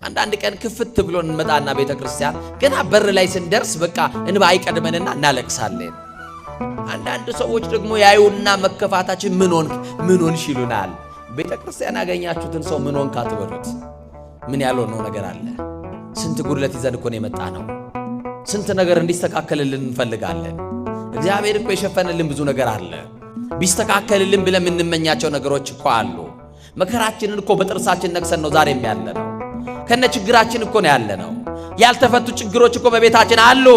አንዳንድ ቀን ክፍት ብሎ እንመጣና ቤተ ክርስቲያን ገና በር ላይ ስንደርስ በቃ እንባ አይቀድመንና እናለቅሳለን። አንዳንድ ሰዎች ደግሞ ያዩና መከፋታችን ምን ሆንክ ምን ሆንሽ ይሉናል። ቤተ ክርስቲያን ያገኛችሁትን ሰው ምን ሆንክ አትበሉት። ምን ያልሆነው ነገር አለ? ስንት ጉድለት ይዘን እኮ ነው የመጣ ነው። ስንት ነገር እንዲስተካከልልን እንፈልጋለን። እግዚአብሔር እኮ የሸፈነልን ብዙ ነገር አለ። ቢስተካከልልን ብለን የምንመኛቸው ነገሮች እኮ አሉ። መከራችንን እኮ በጥርሳችን ነክሰን ነው ዛሬም ያለ ነው። ከነ ችግራችን እኮ ነው ያለ ነው። ያልተፈቱ ችግሮች እኮ በቤታችን አሉ።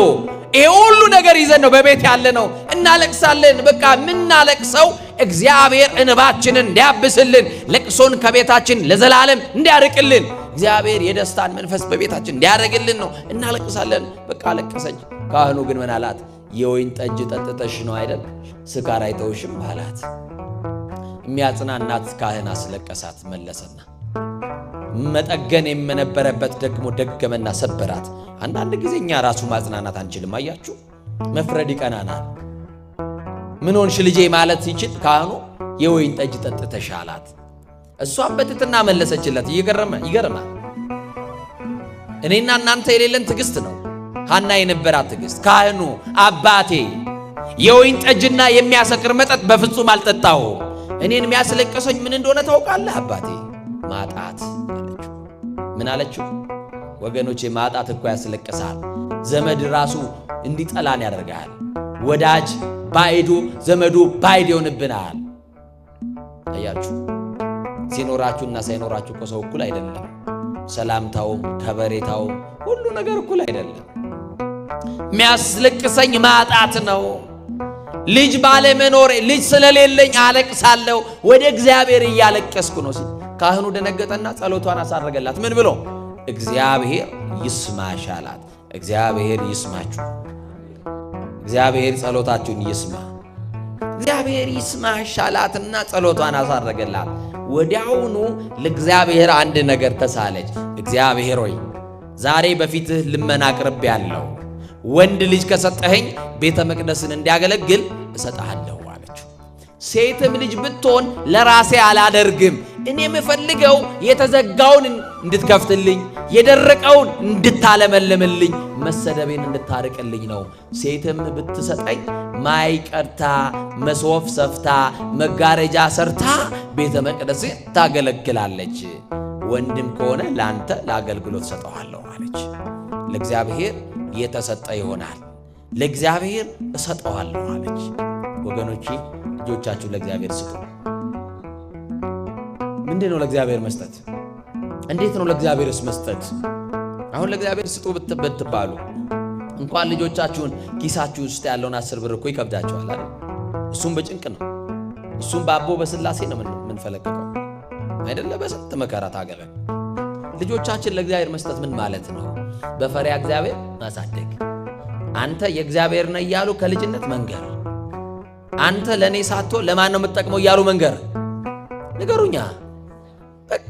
ይሄ ሁሉ ነገር ይዘን ነው በቤት ያለ ነው። እናለቅሳለን። በቃ የምናለቅሰው እግዚአብሔር እንባችንን እንዲያብስልን፣ ለቅሶን ከቤታችን ለዘላለም እንዲያርቅልን፣ እግዚአብሔር የደስታን መንፈስ በቤታችን እንዲያደርግልን ነው። እናለቅሳለን። በቃ አለቀሰች። ካህኑ ግን ምን አላት? የወይን ጠጅ ጠጥተሽ ነው አይደል? ስካር አይተውሽም አላት። የሚያጽናናት ካህን አስለቀሳት። መለሰና መጠገን የነበረበት ደግሞ ደገመና ሰበራት። አንዳንድ ጊዜ እኛ ራሱ ማጽናናት አንችልም። አያችሁ፣ መፍረድ ይቀናናል። ምን ሆንሽ ልጄ ማለት ሲችል ካህኑ የወይን ጠጅ ጠጥተሽ አላት። እሷም በትትና መለሰችለት። ይገርማል። እኔና እናንተ የሌለን ትዕግስት ነው ሐና የነበራት ትዕግስት። ካህኑ አባቴ የወይን ጠጅና የሚያሰክር መጠጥ በፍጹም አልጠጣሁም። እኔን የሚያስለቅሰኝ ምን እንደሆነ ታውቃለህ አባቴ? ማጣት አለችው። ምን አለችው? ወገኖቼ ማጣት እኮ ያስለቅሳል። ዘመድ ራሱ እንዲጠላን ያደርጋል። ወዳጅ ባዕዱ፣ ዘመዱ ባዕድ ይሆንብናል። አያችሁ፣ ሲኖራችሁና ሳይኖራችሁ እኮ ሰው እኩል አይደለም። ሰላምታውም ከበሬታውም ሁሉ ነገር እኩል አይደለም። የሚያስለቅሰኝ ማጣት ነው። ልጅ ባለመኖሬ፣ ልጅ ስለሌለኝ አለቅሳለሁ፣ ወደ እግዚአብሔር እያለቀስኩ ነው ሲል ካህኑ ደነገጠና ጸሎቷን አሳረገላት። ምን ብሎ? እግዚአብሔር ይስማሽ አላት። እግዚአብሔር ይስማችሁ። እግዚአብሔር ጸሎታችሁን ይስማ። እግዚአብሔር ይስማሽ አላትና ጸሎቷን አሳረገላት። ወዲያውኑ ለእግዚአብሔር አንድ ነገር ተሳለች። እግዚአብሔር ሆይ፣ ዛሬ በፊትህ ልመና አቅርቤያለሁ፣ ወንድ ልጅ ከሰጠኸኝ ቤተ መቅደስን እንዲያገለግል እሰጥሃለሁ አለችው። ሴትም ልጅ ብትሆን ለራሴ አላደርግም። እኔ የምፈልገው የተዘጋውን እንድትከፍትልኝ፣ የደረቀውን እንድታለመልምልኝ፣ መሰደቤን እንድታርቅልኝ ነው። ሴትም ብትሰጠኝ ማይ ቀድታ፣ መሶብ ሰፍታ፣ መጋረጃ ሰርታ ቤተ መቅደስን ታገለግላለች። ወንድም ከሆነ ለአንተ ለአገልግሎት ሰጠዋለሁ አለች። ለእግዚአብሔር የተሰጠ ይሆናል። ለእግዚአብሔር እሰጠዋለሁ አለች። ወገኖቼ፣ ልጆቻችሁን ለእግዚአብሔር ስጡ። ምንድን ነው ለእግዚአብሔር መስጠት? እንዴት ነው ለእግዚአብሔርስ መስጠት? አሁን ለእግዚአብሔር ስጡ ብትባሉ እንኳን ልጆቻችሁን ኪሳችሁ ውስጥ ያለውን 10 ብር እኮ ይከብዳችኋል አይደል? እሱም በጭንቅ ነው። እሱም በአቦ በስላሴ ነው የምንፈለቅቀው አይደለ? በስንት መከራ ታገለን። ልጆቻችን ለእግዚአብሔር መስጠት ምን ማለት ነው? በፈሪሃ እግዚአብሔር ማሳደግ። አንተ የእግዚአብሔር ነህ እያሉ ከልጅነት መንገር። አንተ ለእኔ ሳትሆን ለማን ነው የምትጠቅመው እያሉ መንገር። ንገሩኛ። በቃ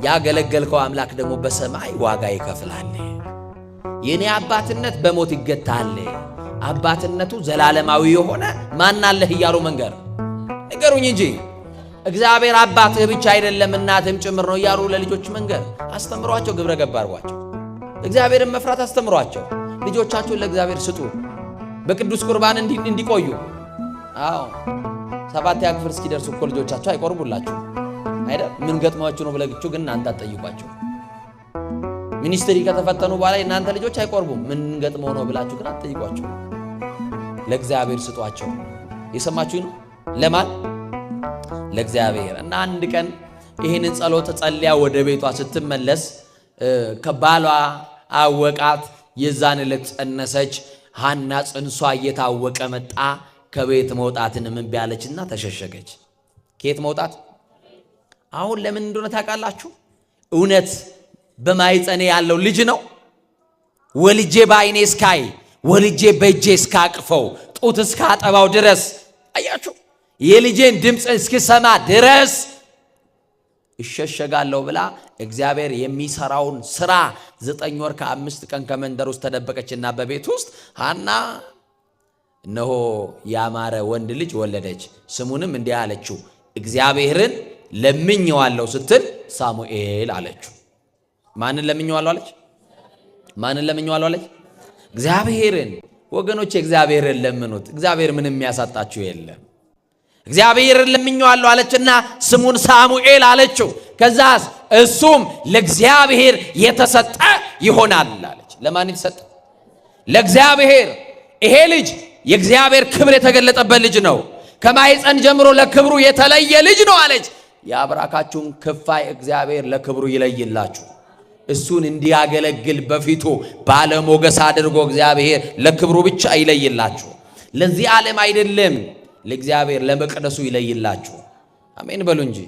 ያገለገልከው አምላክ ደግሞ በሰማይ ዋጋ ይከፍላል። የእኔ አባትነት በሞት ይገታል። አባትነቱ ዘላለማዊ የሆነ ማን አለህ እያሉ መንገር። ንገሩኝ እንጂ። እግዚአብሔር አባትህ ብቻ አይደለም፣ እናትህም ጭምር ነው እያሉ ለልጆች መንገር። አስተምሯቸው፣ ግብረ ገብ አድርጓቸው። እግዚአብሔርን መፍራት አስተምሯቸው። ልጆቻችሁን ለእግዚአብሔር ስጡ፣ በቅዱስ ቁርባን እንዲቆዩ። አዎ፣ ሰባተኛ ክፍል እስኪደርሱ እኮ ልጆቻችሁ አይቆርቡላችሁ አይደል? ምን ገጥሟችሁ ነው ብላችሁ ግን እናንተ አትጠይቋቸው። ሚኒስትሪ ከተፈተኑ በኋላ የእናንተ ልጆች አይቆርቡም። ምን ገጥመው ነው ብላችሁ ግን አትጠይቋቸው። ለእግዚአብሔር ስጧቸው። የሰማችሁ ነው። ለማን? ለእግዚአብሔር። እና አንድ ቀን ይህንን ጸሎት ጸልያ ወደ ቤቷ ስትመለስ ከባሏ አወቃት። የዛን ዕለት ጸነሰች። ሐና ጽንሷ እየታወቀ መጣ። ከቤት መውጣትን እምቢ አለችና ተሸሸገች። ከየት መውጣት? አሁን ለምን እንደሆነ ታውቃላችሁ? እውነት በማህፀኔ ያለው ልጅ ነው። ወልጄ በዓይኔ እስካይ፣ ወልጄ በእጄ እስካቅፈው፣ ጡት እስካጠባው ድረስ፣ አያችሁ፣ የልጄን ድምፅ እስክሰማ ድረስ እሸሸጋለሁ ብላ እግዚአብሔር የሚሰራውን ስራ 9 ወር ከ5 ቀን ከመንደር ውስጥ ተደበቀችና በቤት ውስጥ ሐና እነሆ ያማረ ወንድ ልጅ ወለደች። ስሙንም እንዲህ አለችው፣ እግዚአብሔርን ለምኜዋለሁ ስትል ሳሙኤል አለችው። ማንን ለምኜዋለሁ አለች? ማንን ለምኜዋለሁ አለች? እግዚአብሔርን። ወገኖች እግዚአብሔርን ለምኑት። እግዚአብሔር ምንም የሚያሳጣችሁ የለም። እግዚአብሔርን ለምኜዋለሁ አለችና ስሙን ሳሙኤል አለችው። ከዛስ እሱም ለእግዚአብሔር የተሰጠ ይሆናል አለች። ለማን የተሰጠ? ለእግዚአብሔር። ይሄ ልጅ የእግዚአብሔር ክብር የተገለጠበት ልጅ ነው። ከማኅፀን ጀምሮ ለክብሩ የተለየ ልጅ ነው አለች። የአብራካችሁን ክፋይ እግዚአብሔር ለክብሩ ይለይላችሁ። እሱን እንዲያገለግል በፊቱ ባለሞገስ አድርጎ እግዚአብሔር ለክብሩ ብቻ ይለይላችሁ። ለዚህ ዓለም አይደለም፣ ለእግዚአብሔር ለመቅደሱ ይለይላችሁ። አሜን በሉ እንጂ።